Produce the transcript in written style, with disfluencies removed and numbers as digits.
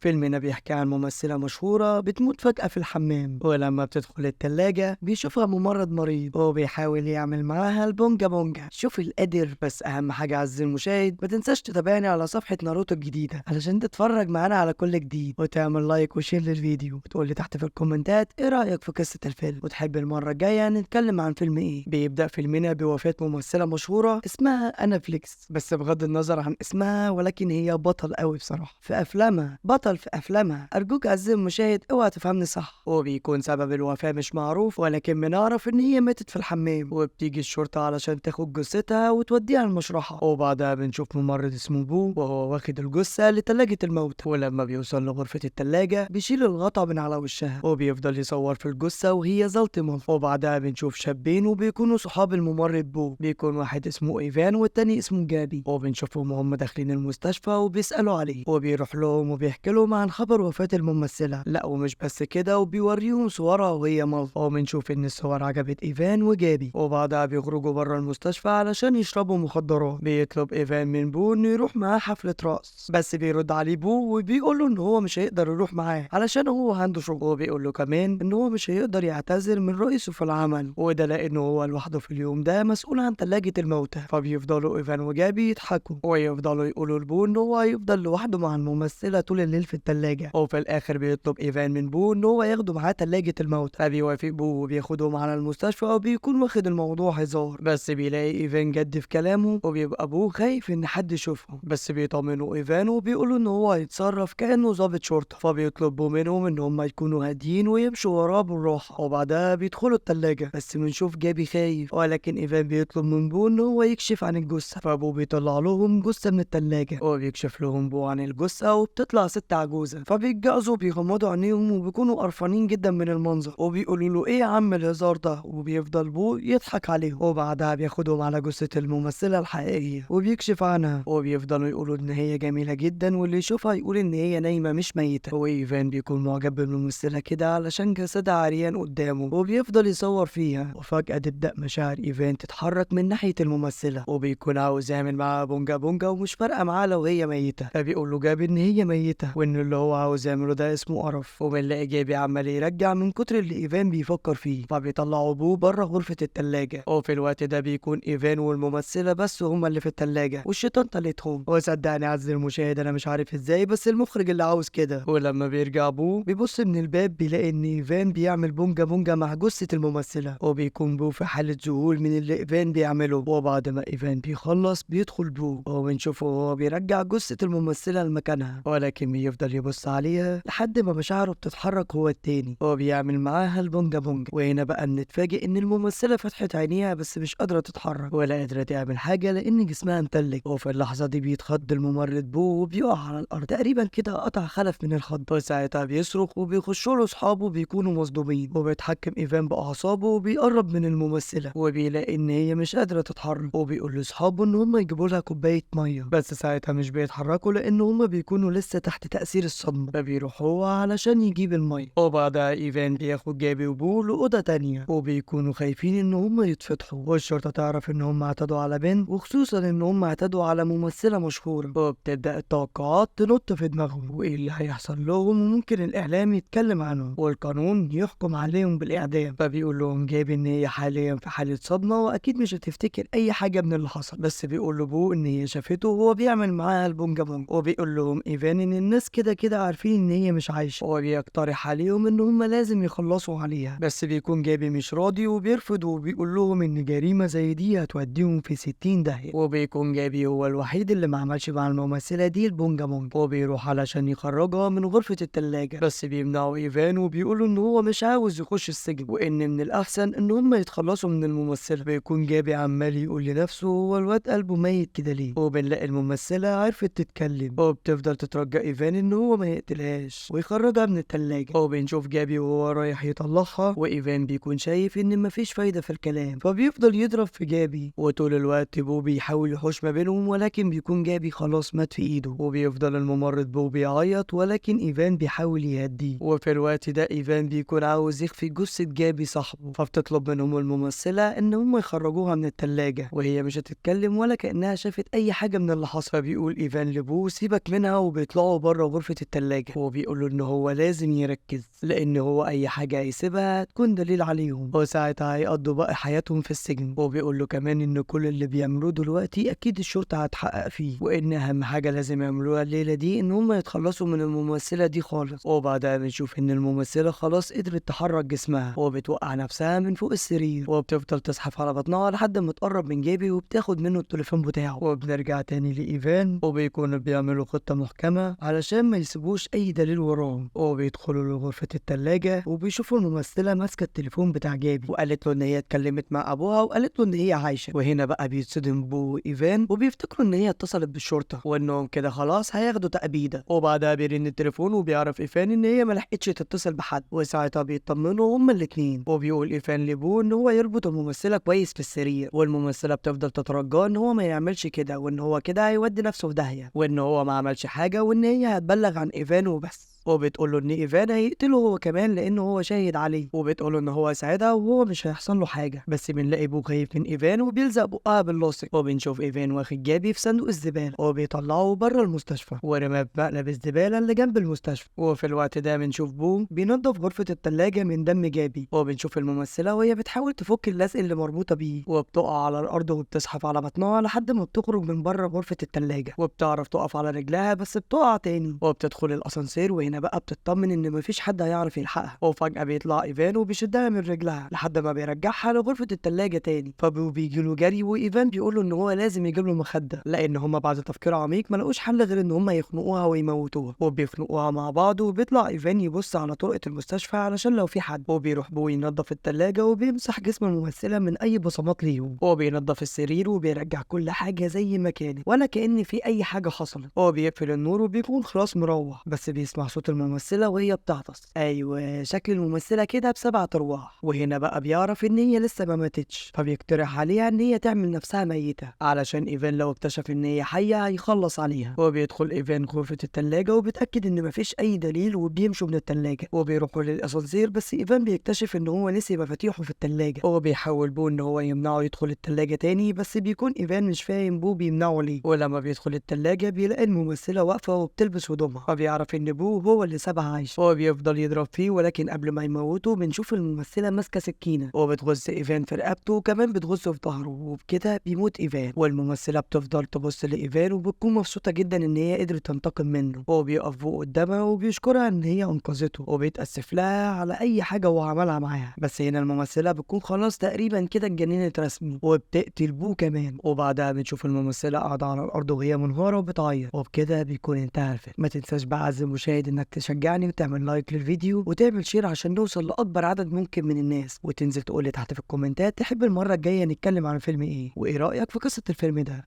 فيلمنا بيحكي عن ممثلة مشهورة بتموت فجأة في الحمام، ولما بتدخل التلاجة بيشوفها ممرض مريض وبيحاول يعمل معاها البونجا بونجا. شوف القادر. بس أهم حاجة عزيزي المشاهد، ما تنساش تتابعني على صفحة ناروتو الجديدة علشان تتفرج معانا على كل جديد، وتعمل like و share للفيديو، وتقول لي تحت في الكومنتات ايه رأيك في قصة الفيلم، وتحب المرة الجاية نتكلم عن فيلم ايه. بيبدأ فيلمنا بوفاة ممثلة مشهورة اسمها أنا فليكس، بس بغض النظر عن اسمها ولكن هي بطل قوي بصراحة في أفلامها، بطل في أفلامها. أرجوك عزيزي المشاهد اوعى تفهمني صح. وبيكون سبب الوفاة مش معروف، ولكن بنعرف إن هي ماتت في الحمام، وبتيجي الشرطة علشان تاخد جثتها وتوديها المشرحة. وبعدها بنشوف ممرض اسمه بو وهو واخد الجثة لتلاجة الموتى، ولما بيوصل لغرفة التلاجة بيشيل الغطا من على وشها وبيفضل يصور في الجثة وهي زلطمة. وبعدها بنشوف شابين وبيكونوا صحاب الممرض بو، بيكون واحد اسمه ايفان والتاني اسمه جابي، وبنشوفهم وهم داخلين المستشفى وبيسألوا عليه، وبيروح لهم وبيحكي لهم عن خبر وفاة الممثلة. لا ومش بس كده، وبيوريهم صورها وهي ملط، وبنشوف ان الصور عجبت ايفان وجابي. وبعدها بيخرجوا بره المستشفى علشان يشربوا مخدرات. بيطلب ايفان من بو انه يروح معاه حفلة رقص، بس بيرد عليه بو وبيقول له ان هو مش هيقدر يروح معاه علشان هو عنده شغل، وبيقول له كمان ان هو مش هيقدر يعتذر من رئيسه في العمل، وده لانه هو لوحده في اليوم ده مسؤول عن ثلاجة الموتى. فبيفضلوا ايفان وجابي يضحكوا ويفضلوا يقولوا لبو ان هو هيفضل لوحده مع الممثلة طول الليل في الثلاجة. وفي الاخر بيطلب ايفان من بو ان هو ياخده معاه ثلاجة الموتى، فبيوافق بو وبياخدهم على المستشفى، وبيكون واخد الموضوع هزار، بس بيلاقي ايفان جد في كلامه، وبيبقى بو خايف ان حد يشوفهم، بس بيطمنوا ايفان وبيقولوا ان هو هيتصرف كأنه ضابط شرطة. فبيطلب بو منهم ان هم يكونوا هاديين ويمشوا وراه بالراحة. وبعدها بيدخلوا الثلاجة، بس بنشوف جابي خايف، ولكن ايفان بيطلب من بو ان هو يكشف عن الجثة، فبو بيطلع لهم جثة من الثلاجة، وبيكشف لهم بو عن الجثة وبتطلع ست عجوزة. فبيتجعزوا وبيغمضوا عينيهم وبيكونوا قرفانين جدا من المنظر، وبيقولوا له ايه يا عم الهزار ده، وبيفضل بو يضحك عليهم. وبعدها بياخدهم على جثة الممثلة الحقيقية وبيكشف عنها، وبيفضلوا يقولوا ان هي جميلة جدا، واللي يشوفها يقول ان هي نايمة مش ميتة. وايفان بيكون معجب بالممثلة كده علشان جسدها عريان قدامه، وبيفضل يصور فيها. وفجأة تبدأ مشاعر ايفان تتحرك من ناحية الممثلة، وبيكون عاوز يعمل معاها بونجا بونجا ومش فارقة معاه لو هي ميتة. فبيقول له جابي ان هي ميتة، وان اللي هو عاوز يعمله ده اسمه قرف. وبنلاقي جابي عمال يرجع من كتر اللي ايفان بيفكر فيه، فبيطلعوا بو بره غرفة التلاجة. وفي الوقت ده بيكون ايفان والممثلة بس هما اللي في التلاجة، والشيطان تالتهم. وصدقني عزيزي المشاهد انا مش عارف ازاي، بس المخرج اللي عاوز كده. ولما بيرجع بو بيبص من الباب بيلاقي ان ايفان بيعمل بونجا بونجا مع جثة الممثلة، وبيكون بو في حالة ذهول من اللي ايفان بيعمله. وبعد ما ايفان بيخلص بيدخل بو، وبنشوفه وهو بيرجع جثة الممثلة لمكانها، ولكن بيفضل يبص عليها لحد ما مشاعره بتتحرك هو التاني، وبيعمل معاها البونجا بونجا. وهنا بقى بنتفاجئ ان الممثلة فتحت عينيها بس مش قادرة تتحرك ولا قادرة تعمل حاجة لان جسمها متلج. وفي اللحظة دي بيتخض الممرض بو وبيقع على الارض، تقريبا كده قطع خلف من الخض. وساعتها بيصرخ وبيخشوا له اصحابه بيكونوا مصدومين، وبيتحكم ايفان باعصابه وبيقرب من الممثلة وبيلاقي ان هي مش قادرة تتحرك، وبيقول لاصحابه ان هم يجيبوا لها كوباية مية، بس ساعتها مش بيتحركوا لان هم بيكونوا لسه تحت تأثير الصدمة، فبيروح هو علشان يجيب المية. وبعدها ايفان بياخد جابي وبو لأوضة تانية، وبيكونوا خايفين ان هم يتفتحوا والشرطة تعرف ان هم اعتدوا على بنت، وخصوصا ان هم اعتدوا على ممثلة مشهورة. وبتبدأ التوقعات تنط في دماغهم وايه اللي هيحصل لهم، وممكن الاعلام يتكلم عنهم والقانون يحكم عليهم بالاعدام. فبيقول لهم جابي ان هي حاليا في حالة صدمة واكيد مش هتفتكر اي حاجة من اللي حصل، بس بيقول له بو ان هي شافته وهو بيعمل معاها البونجا بونجا. وبيقول لهم ايفان ان الناس كده كده عارفين ان هي مش عايشة، وبيقترح عليهم ان هم لازم يخلصوا عليها، بس بيكون جابي مش راضي وبيرفض، وبيقول لهم ان جريمة زي دي هتوديهم في 60 داهية. وبيكون جابي هو الوحيد اللي ما عملش مع الممثلة دي البونجا بونجا، وبيروح علشان يخرجها من غرفة التلاجة، بس بيمنعوا ايفان وبيقولوا ان هو مش عاوز يخش السجن، وان من الاحسن ان هم يتخلصوا من الممثلة. بيكون جابي عمال يقول لنفسه هو الواد قلبه ميت كده ليه. وبنلاقي الممثلة عرفت تتكلم، وبتفضل تترجى ايفان ان هو ما يقتلهاش ويخرجها من التلاجة. وبنشوف جابي وهو رايح يطلعها، وايفان بيكون شايف ان مفيش فايدة في الكلام، فبيفضل يضرب في جابي، وطول الوقت بو بيحاول يحوش ما بينهم، ولكن بيكون جابي خلاص مات في ايده. وبيفضل الممرض بو بيعيط، ولكن ايفان بيحاول يهديه. وفي الوقت ده ايفان بيكون عاوز يخفي جثة جابي صاحبه، فبتطلب منهم الممثلة ان هم يخرجوها من التلاجة، وهي مش هتتكلم ولا كأنها شافت اي حاجة من اللي حصل. فبيقول ايفان لبو سيبك منها، وبيطلعوا بره غرفة لغرفة التلاجة، وبيقول له ان هو لازم يركز لان هو اي حاجة هيسيبها تكون دليل عليهم، وساعتها هيقضوا باقي حياتهم في السجن. وبيقول له كمان ان كل اللي بيعملوه دلوقتي اكيد الشرطة هتحقق فيه، وان اهم حاجة لازم يعملوها الليلة دي ان هم يتخلصوا من الممثلة دي خالص. وبعدها بنشوف ان الممثلة خلاص قدرت تحرك جسمها، وبتوقع نفسها من فوق السرير، وبتفضل تزحف على بطنها لحد ما تقرب من جيبي وبتاخد منه التليفون بتاعه. وبنرجع تاني لإيفان، وبيكونوا بيعملوا خطة محكمة علشان ما يسيبوش أي دليل وراهم. وبيدخلوا لغرفة التلاجة وبيشوفوا الممثلة ماسكة التليفون بتاع جابي، وقالت له إن هي اتكلمت مع أبوها وقالت له إن هي عايشة. وهنا بقى بيتصدم بو وإيفان وبيفتكروا إن هي اتصلت بالشرطة وإنهم كده خلاص هياخدوا تأبيدة. وبعدها بيرن التليفون وبيعرف إيفان إن هي ما لحقتش تتصل بحد، وساعتها بيطمنوا هما الاتنين. وبيقول إيفان لبو إن هو يربط الممثلة كويس في السرير، والممثلة بتفضل تترجاه إن هو ما يعملش كده، وإن هو كده هيودي نفسه في داهية، وإن هو ما عملش حاجة، وإن هي هتبلغ عن إيفان وبس. وبتقول له ان ايفان هيقتله هو كمان لانه هو شاهد عليه، وبتقول له ان هو ساعدها وهو مش هيحصل له حاجة. بس بنلاقي بو خايف من ايفان وبيلزق بقها باللاصق. وبنشوف ايفان واخد جابي في صندوق الزبالة وبيطلعه بره المستشفى ورماه في مقلب الزبالة اللي جنب المستشفى. وفي الوقت ده بنشوف بو بينظف غرفة الثلاجة من دم جابي، وبنشوف الممثلة وهي بتحاول تفك اللزق اللي مربوطة بيه، وبتقع على الارض وبتزحف على بطنها لحد ما بتخرج من بره غرفة الثلاجة، وبتعرف تقف على رجلها بس بتقع تاني، وبتدخل الاسانسير. وهنا بقى بتطمن ان مفيش حد هيعرف يلحقها. وفجأة بيطلع ايفان وبيشدها من رجلها لحد ما بيرجعها لغرفة التلاجة تاني. فبو بيجي له جري، وايفان بيقول له ان هو لازم يجيب له مخدة، لان هما بعد تفكير عميق ما لقوش حل غير ان هما يخنقوها ويموتوها. وبيخنقوها مع بعض، وبيطلع ايفان يبص على طرقة المستشفى علشان لو في حد. وبيروح بو ينظف التلاجة وبيمسح جسم الممثلة من اي بصمات ليهم، وبينظف السرير وبيرجع كل حاجة زي ما كانت ولا كأن في اي حاجة حصلت. وبيقفل النور وبيكون خلاص مروح، بس بيسمع صوت الممثلة وهي بتعطس. ايوه شكل الممثلة كده ب7 ارواح. وهنا بقى بيعرف ان هي لسه ما ماتتش، فبيقترح عليها ان هي تعمل نفسها ميتة علشان ايفان لو اكتشف ان هي حية هيخلص عليها. وبيدخل ايفان غرفة التلاجة وبيتأكد ان مفيش اي دليل، وبيمشوا من التلاجة وبيروحوا للاسانسير. بس ايفان بيكتشف ان هو نسي مفاتيحه في التلاجة، وبيحاول بو ان هو يمنعه يدخل التلاجة تاني، بس بيكون ايفان مش فاهم بو بيمنعه ليه. ولما بيدخل التلاجة بيلاقي الممثلة واقفة وبتلبس هدومها، فبيعرف ان بو هو اللي سابها عايشة، وبيفضل يضرب فيه. ولكن قبل ما يموته بنشوف الممثلة ماسكة سكينة وبتغز ايفان في رقبته، وكمان بتغزه في ظهره، وبكده بيموت ايفان. والممثلة بتفضل تبص لايفان وبتكون مبسوطة جدا ان هي قدرت تنتقم منه. وبيقف فوق قدامها وبيشكرها ان هي انقذته، وبيتأسف لها على اي حاجة هو عملها معاها. بس هنا الممثلة بتكون خلاص تقريبا كده اتجننت رسمي، وبتقتل بو كمان. وبعدها بنشوف الممثلة قاعدة على الارض وهي منهارة وبتعيط، وبكده بيكون انتهى الفيلم. ما تنساش بقى عزيزي المشاهد انك تشجعني وتعمل like للفيديو وتعمل share عشان نوصل لاكبر عدد ممكن من الناس، وتنزل تقولي تحت في الكومنتات تحب المرة الجاية نتكلم عن فيلم ايه، وايه رأيك في قصة الفيلم ده.